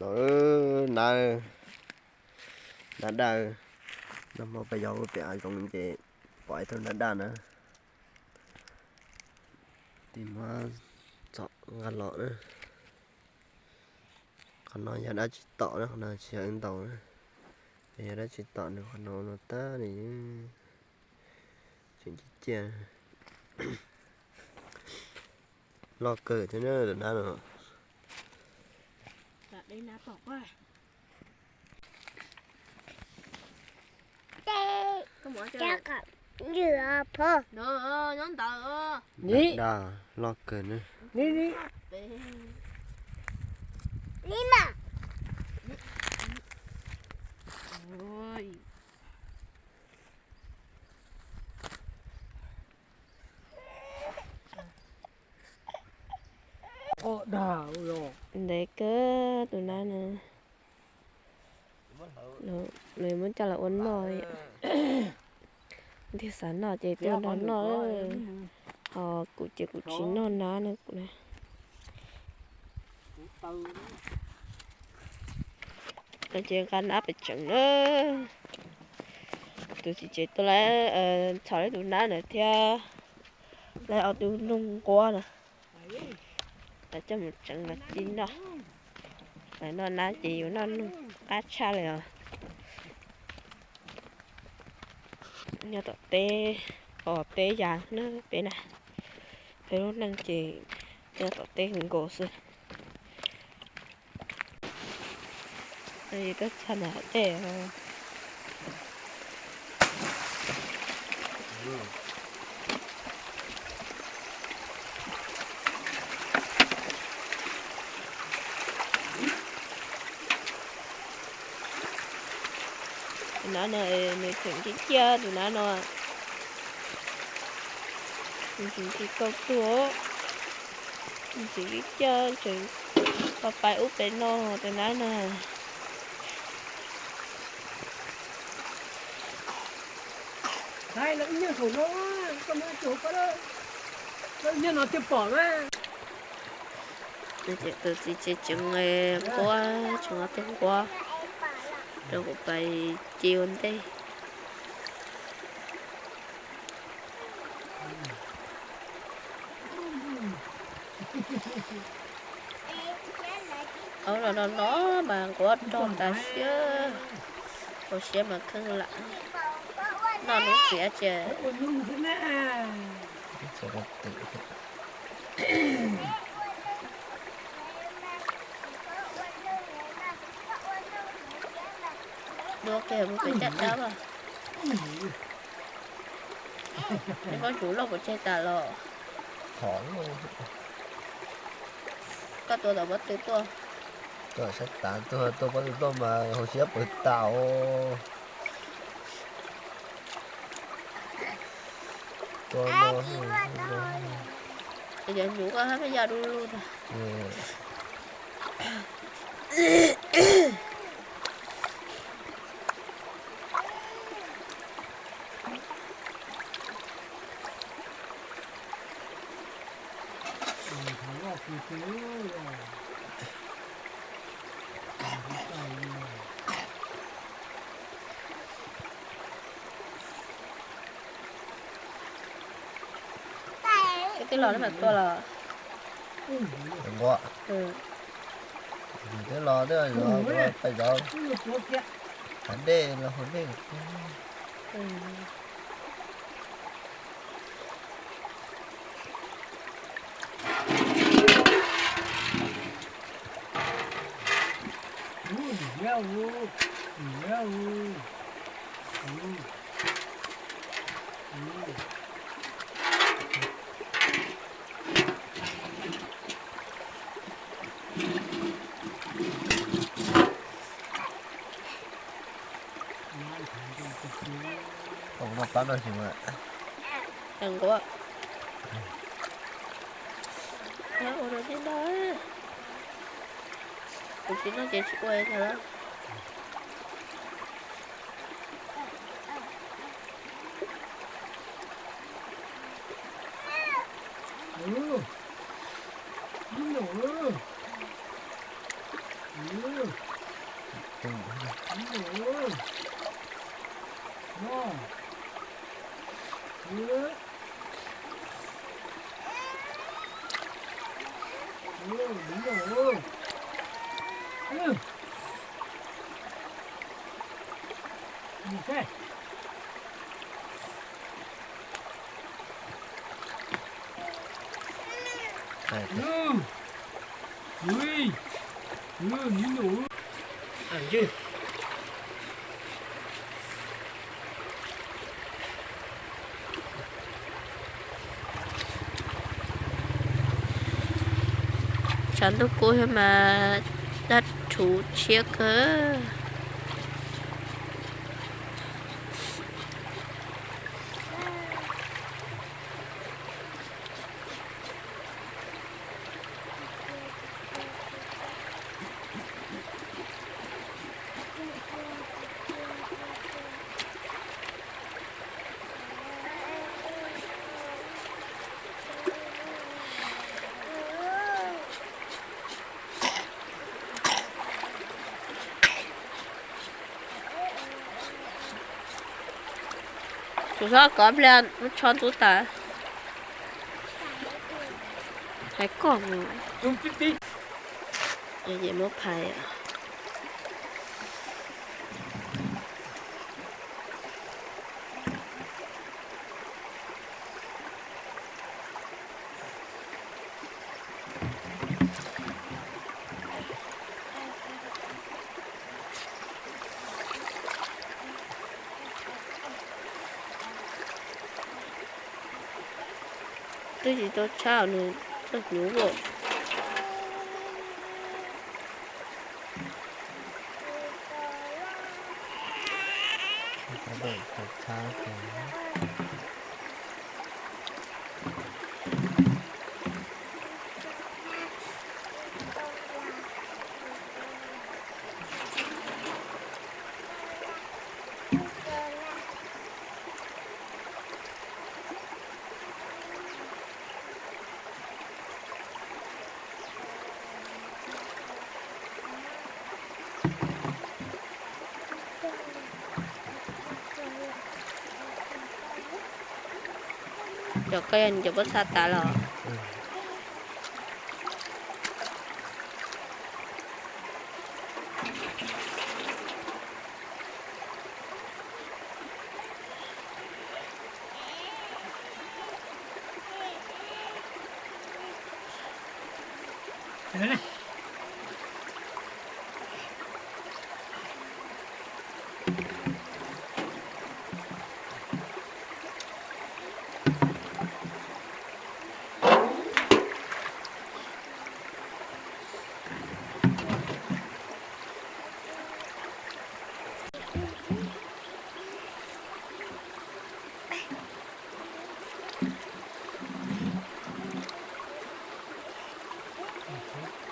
Los na, nab daj, nag hmo peb yog ua pem hav zoov ces pom ib tug nab daj na, tig muab txhom nqa los na. Qhov no yog dab tsi tom na, qhov no tsis yog wb ntaus na, yog dab tsi tom nws qhov no no tab li tseem ciaj ciaj. Loj kawg thiab na tus nab no. Nab daj loj kawg na. Ntev kawg tus nab no. Nws muab coj los ua noj, ntiag xav noj ces tuaj nrog noj. Ho kuv ces kuv tsis noj nab na kuv na. Ces nqa nab pem tsev na. Tus txiv tsev tuaj lawv txhom lawv tus nab ntawd thiab lawv ob tug noog nquab na. Lawv coj mus tsev los ci noj. Lawv noj nab ces yus noj noog qab tshaj li os. Nyob tom teb, os teb yas na peb na, peb lub neej ces nyob tom teb nkaus xwb. Tuaj txog ntawm hav dej. Tus nab no nws tseem ciaj ciaj tus nab no. Nws tseem tsis tau tuag. Nws tseem ciaj ciaj tseem pais ub pem no tus nab no. Tus txiv tsev tseem nquab, tseem nquab tug nquab rau kuv pais ci ua ntej. Aub los no no mas nquab rog tas siab, hauv siab mas kheej lam noj hnub txiv ces. Dua kiag mus pem caj dab mas. Neb muab tsuv loj puas tseg tas los? Koj tua tom pob tw tuaj. Tuaj saib tas tuaj, tua pob tw tuaj mas hauv siab pawg tas os. Tua no. Cov nyuv koj hab pheej ya du lug tag. Twb los ne mas tua los. Nquab. Twb los twb los pais zov hav dej los hav dej. Nquab. Ua rau tib no, kuv tsis noj ces tsis ua li ntawd. Tshav ntuj kub thiab mas dab rhuv tshiab kawg. Kuv txhob kov pliag muab tsho ntxub tas. Hais koj mus. Ces muab phais. Twb tsis tau tshaj nws txoj hnyuv as. Cov koj yog nws cov pob txha tas los?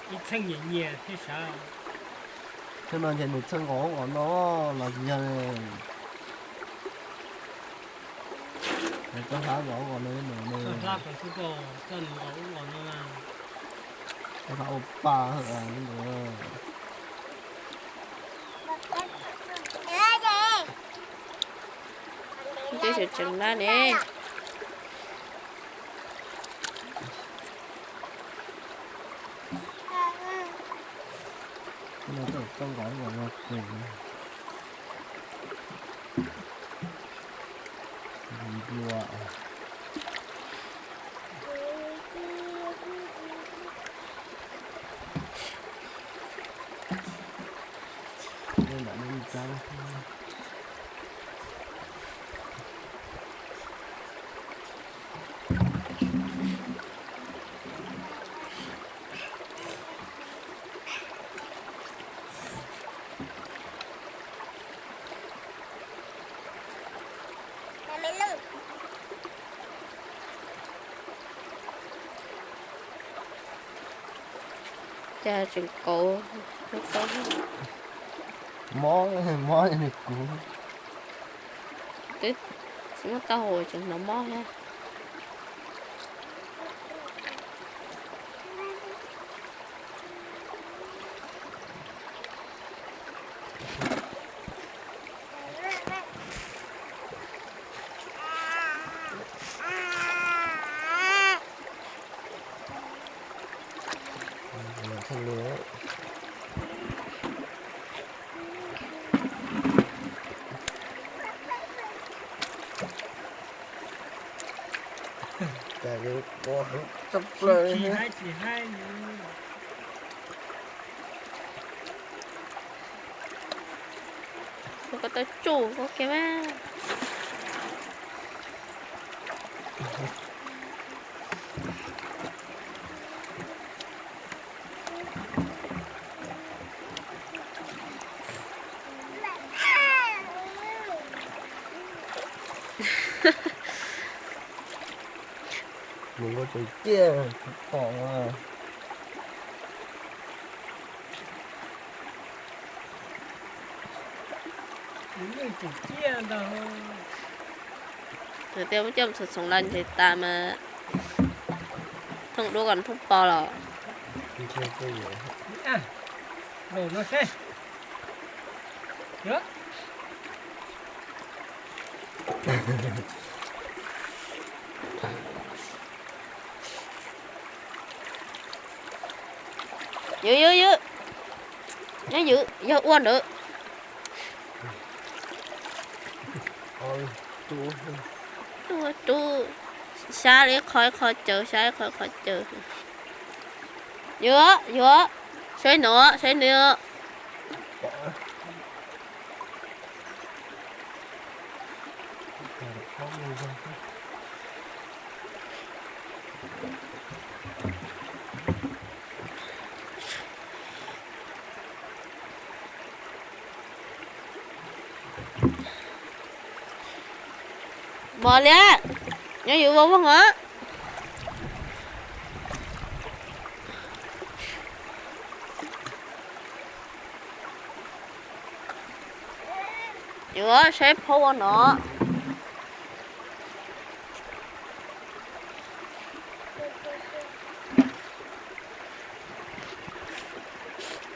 Ib txheej nyias nyias thiaj sawv. Txheej no ces nws txheej nkaus nkaus no los tsis yog. Koj hlab nkaus nkaus no, koj hlab kom xub koj coj nws nkaus ub nkaus no na. Koj hlab ua pa ntawd. Twb tseem tseem lab ne. Koj nkaus nkaus no ces nplua. Cas tseem kauv, mob, mob nws kuv. Twb tsis muaj taub hau tseem hnov mob thiab. Koj tau tsuj koj kiag mas. Mus ua tseem ciaj pom. Tias muab coj txhoov txhoov las ntshe tas mas thooj duab kom thooj pos los. Ywm ywm ywm, nyob ywm yog ua ntawd. Rub, xyab ib qho ib qho caws, xyab ib qho ib qho caws. Yuav yuav, saib no, saib no. Mos liab, nyob ywm ua voog os. Yuav saib phaub ua no.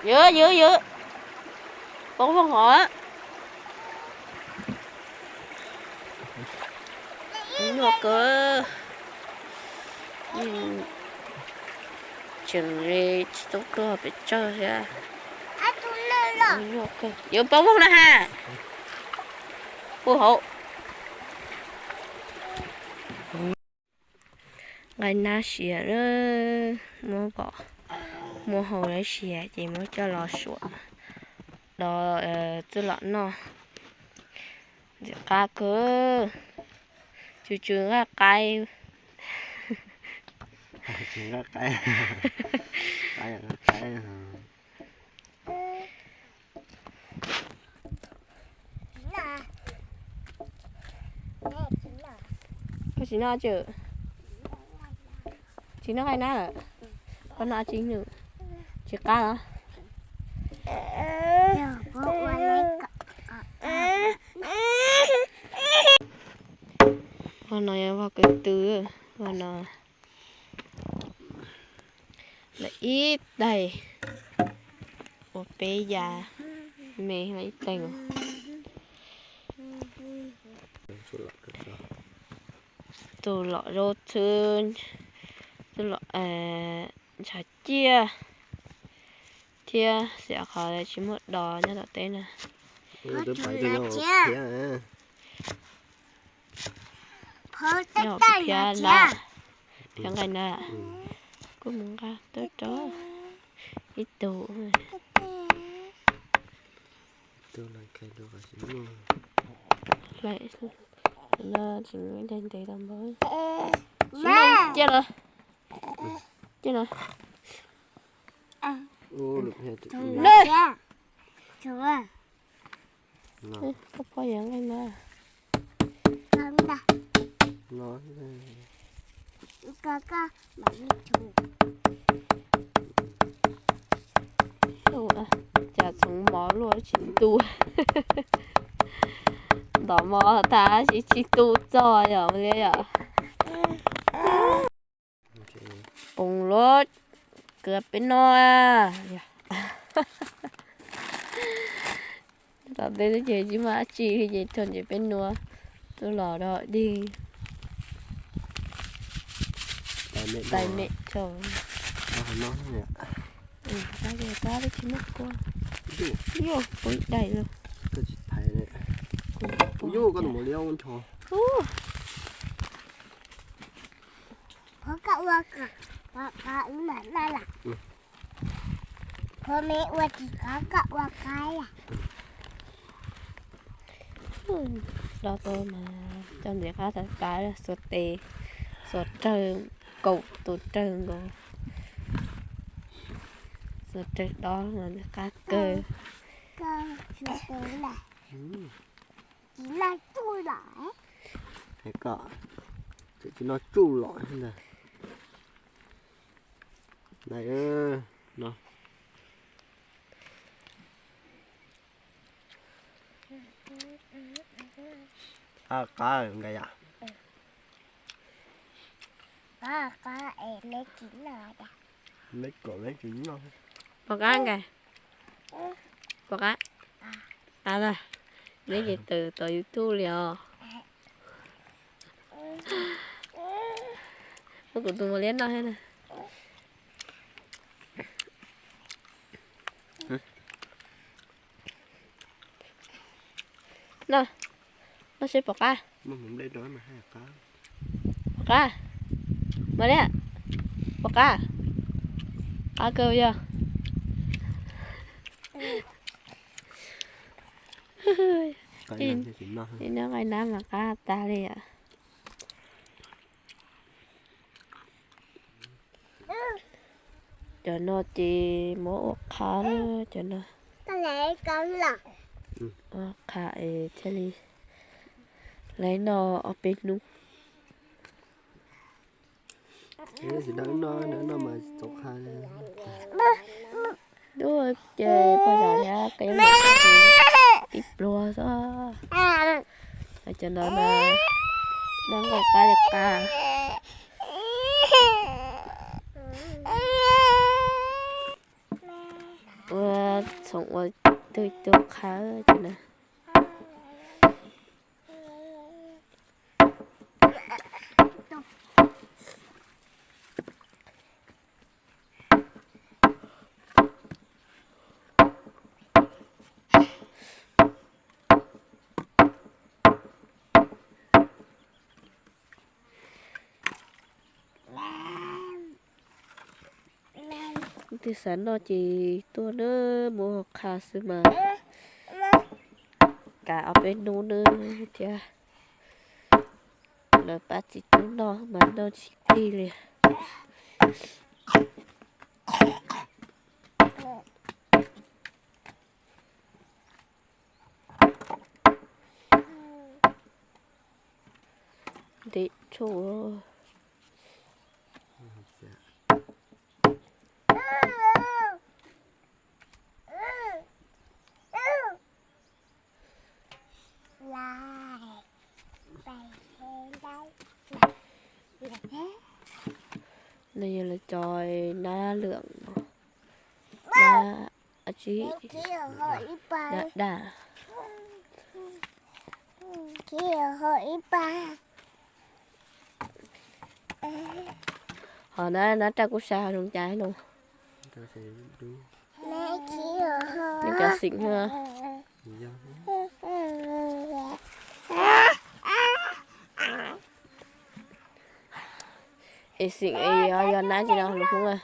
Ywm ywm ywm, poob voog hov. Nyuaj kawg. Tseem tsis tau tuag pes tsawg thiab. Yuav poob voog na ha. Ua hauv. Nqaij nab siav, muab pom, muab hau lawv siav ces muab coj los suam do txuj lom noj. Ntxim qab kawg, tsw tsw nqaij qaib. Koj tsis noj, tsis noj nqaij nab lawm. Koj noj tsis nws, tsis qab los. Vog no yog vog ko tw, vog no lawm ib tais, ua peb yav me ib tais. Tus lom zaub txhwb, tus lom ntshav ciaj thiab xiam qhov tsis muaj dos nyob tom teb na. Nyob phiab na, phiab nqaij na, kuj mus nqa tawb rau ib tug. Ntev ntev tau npaum. Cia los, cia los. Koj phob yog nqaij na. Cas txhoov mov luaj tsis tu. Ntom mov tas tsis tu txog yom li yom. Poos luaj, kws peb noj. Tom tej teb ces tsis muaj dab tsi li ces thaum ntawd peb nuav tuaj los dog dig. Tais mem thaum no. Kab tsis muaj kua. Yuj, kuv ib daim lawm. Kuv yuj, koj tus mus liab ua ncho. Pov koj ua, pov me ua tsis kov koj ua kab. Los tau mas coj ntxiv qab tag tas xuas tes, xuas rawg, kaum tus rawg nkaus, xuas rawg dob mas ntxiv qab kawg. Tsis noj tsuj los, koj tseem tsis noj tsuj los ntag. Nai, no. Qab nqa yam. Pov qab nqa. Pov qab. Qab, neb ces tawm tom YouTube li os. Muab kuv tus mus liab noj thiab na. Noj, noj seb pom qab. Pom qab. Mas liab, pom qab. Qab kawg yog. Ib nqaij nab mas qab tag li yam. Cov no ces muab ua qha, cov no ua qha es thiaj li laiv noj ob peb hnub. Dub ces poj zam thiab qe tib pluag xwb. Cov no na, noj nqaij qab li qab. Ua txhoov ua twg twg qha cov na. Leej twg xav noj ces tuaj na, muab qha xwb mas. Kav ob peb hnub na thiab. Lawv pab txiv tub noj mas noj tsis tig li. Ntev tshuaj. No yog lawv cov nab lwm, nab, nab daj. Ho na, nab raj kuj sai ho zoo cas no. Nws cov xim na. Es xim es yog nab tsi no lus Hmoob a?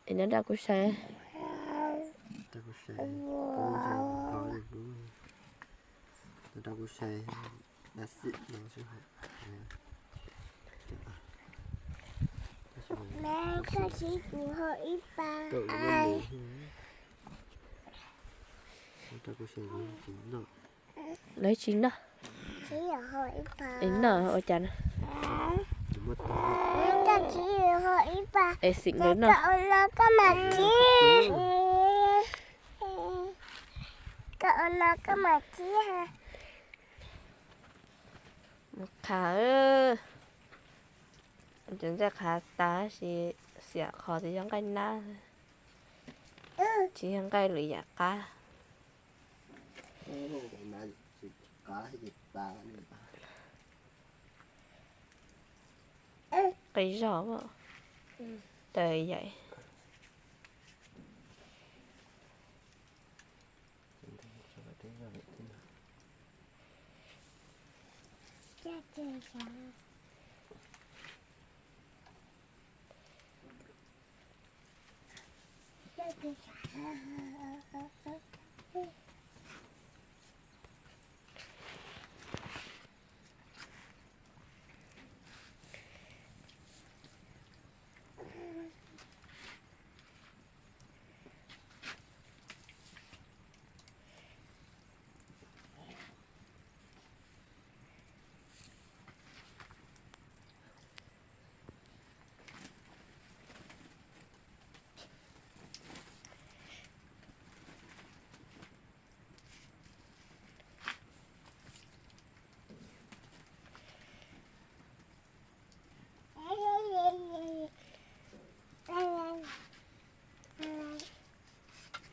Es nab daj kuj sai. Lawv tsis noj. Es noj ua cas no? Es xim lawv noj. Mus qha. Cov ntxaij qhav tas tab sis xiam qhov tias yog nqaij nab, tsis yog nqaij lwm yam qab. Qis zog, tawm yaim.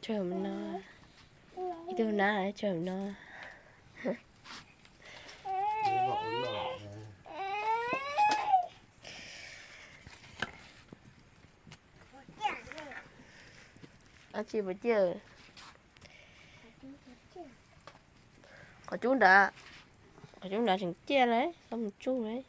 Tsawg no, ib tug nab tsawg no. Dab tsi puas ciaj? Qhov cub nrad, qhov cub nrad tseem ciaj lawm, tau mus tsuj lawm.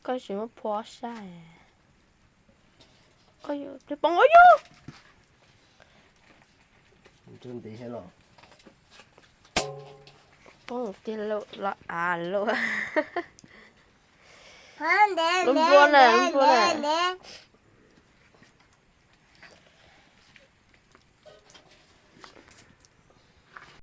Koj tsis muab phua sab. Poob, yus, poob tiag lauj, los av lauj. Lub npua na, lub npua na.